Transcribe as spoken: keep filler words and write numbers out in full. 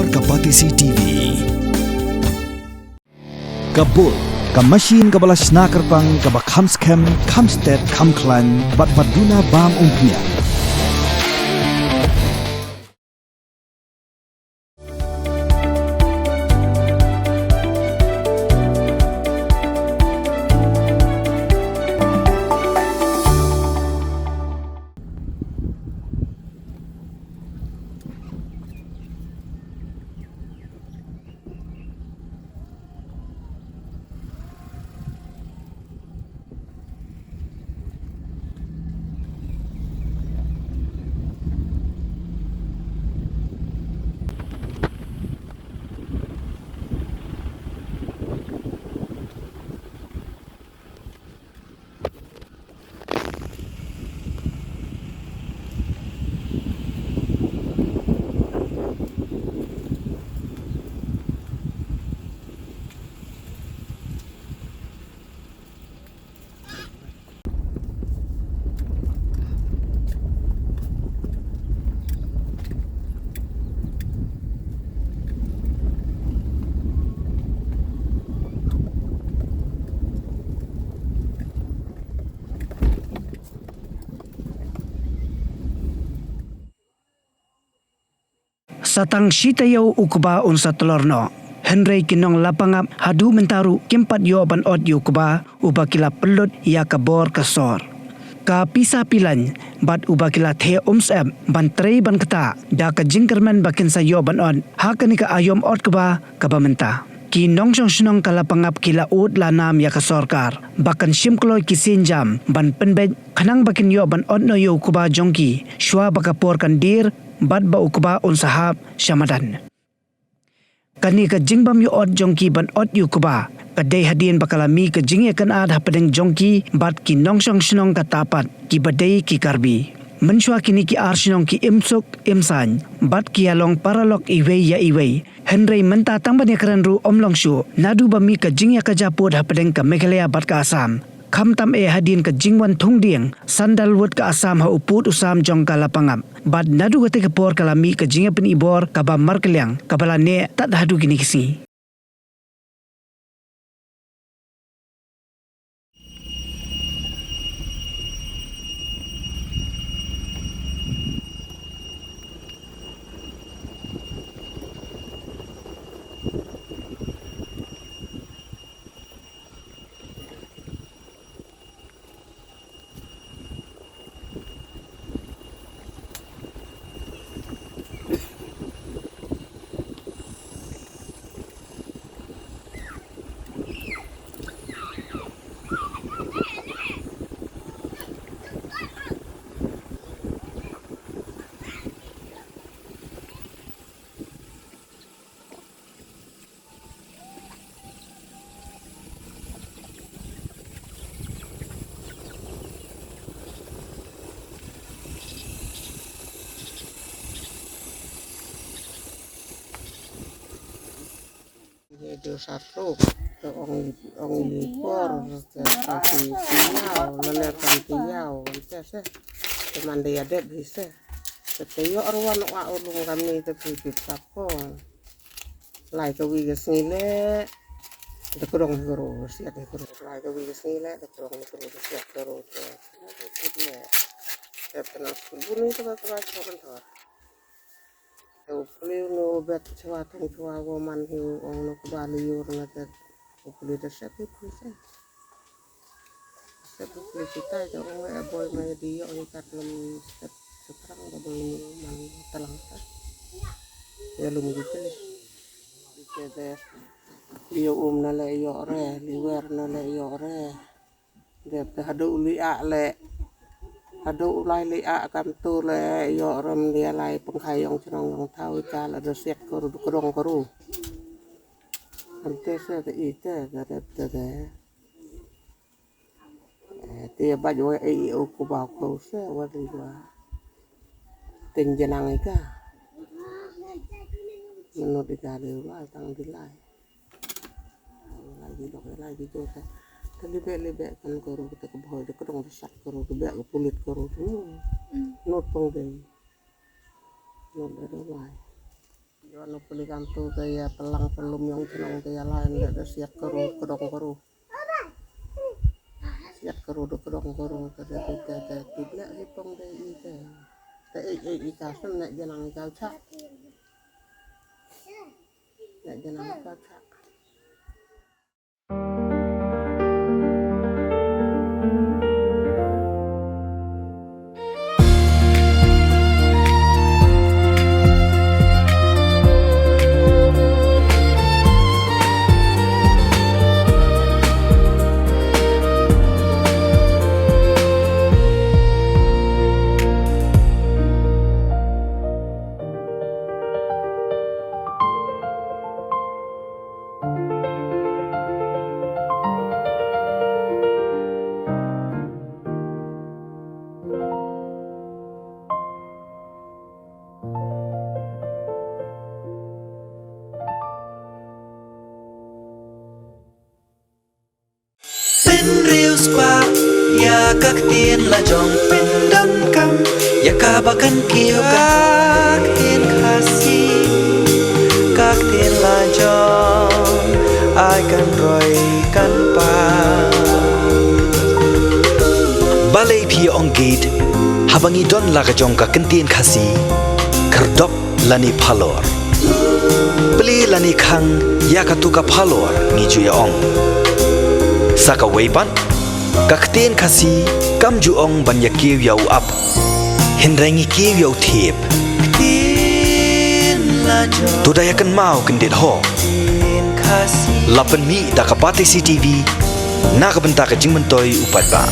Ka Batesi T V. Ka bul, ka machine kaba la shna kyrpang, kaba kham skhem, kham stet, kham khlaiñ, bad ba duna bam umphniang. Sa tang shi taïew u kba un sa tlor noh. Hynrei ki nong Lapangap haduh mynta ruh kim pat ïoh ban ot ïa u kba uba ki la pynlut ïa ka bor ka sor. Ka pisa pilaiñ bad uba ki la theh um syep ban trei ban ktah da ka jingkyrmen ba kin sa ïoh ban ot ha kane ka aïom ot kba kaba mynta. Ki nongshong shnong ka Lapangap ki la ud la nam ïa ka sorkar ba kan shim kloi ki sienjam ban pynbeit khnang ba kin ïoh ban ot noh ïa u kba jong ki shuwa ba ka por kan dier bad ba u kba un sa hap sha madan. Kane ka jingbym ïoh ot jong ki ban ot ïa u kba ka dei hadien ba ka la mih ka jingïakynad hapdeng jong ki bad ki nongshong shnong kata pat kiba dei ki Karbi. Mynshuwa kine ki ar shnong ki im suk im saiñ bad ki ïalong paralok iwei ïa iwei. Hynrei mynta tang ban ïakren ruh ym long shuh naduh ba mih ka jingïakajia pud hapdeng ka Meghalaya bad ka Assam. Khamtam eh hadien ka jingwan thung dieng sandalwood ka Assam ha u pud u sam jong ka Lapangap. Bad naduh katei ka por ka la mih ka jingïapyni bor kaba markylliang kaba la neh tad haduh kine ki sngi. Ye do satruk, te ong, ong i por, te kan ti tiaw, lele kan tiaw, te se, te man de ya dep hi se. Te te yo arwan wa ulung kami te pi pi tapong. Lai ka wi ka sngi le, te krong kro, siat kro. Lai ka wi ka sngi le, te krong kro, siat kro, te. Te te na skul buni te ba te ba skul kan thor. Te u pli u no bet chwa thong chwa wo man hi u ong no kba li yur na te u pli te sep hi pli se. Sep u pli kita te ong e boy ma di yo ni kat nam sep sekrang ba boy ni man talang ta. Ya lum di pli. Di te te li yo um na le yo re, li wer na le yo re. Dep te haduh u liah le. Haduh u lai liah kam tu le ïoh rem dia lai pengkhai yong chnong yong thaw i ka la da siat kru du kdong kru. Ante se te i te ga dep te de. Eh, te ba jo e i u ku ba ko se wa di wa. Ten jenang i ka. Menurut i ka de wa tang di lai. Lai ki dok, lai ki jor ka. Ka libe libe kan koro kita ka boy de ka dong sat koro ka be ka pulit koro tu. Not pang dei. Not ada lai. Wan u pli kan tu te ïa pynlang pynlum ïong chnong te ïa lain da da siat kru kdong kru. Siat kru da kdong kru te da te te te tu ble hi pong te i te. Te ei ei i ka sen ne janang i ka chak. Ne janang i ka chak. Pynriewspah ïa ka ktien la jong, pyndonkam ïa kaba kan kiew ka ktien Khasi. Ka ktien la jong ai kan roi kan pang. Balei phi ong gate haba ngi don la ka jong ka ktien Khasi? Khyrdop lane phalor. Plie lane khang ïa katu ka phalor ngi ju ïa ong. Sa kawei pat, ka ktien Khasi kam ju ong ban ïa kiew ïa u ap, hynrei ngi kiew ïa u thiep. To da ïa kynmaw kyndit ho. La pynmih da ka Batesi TV na ka bynta ka jingmyntoi u paidbah.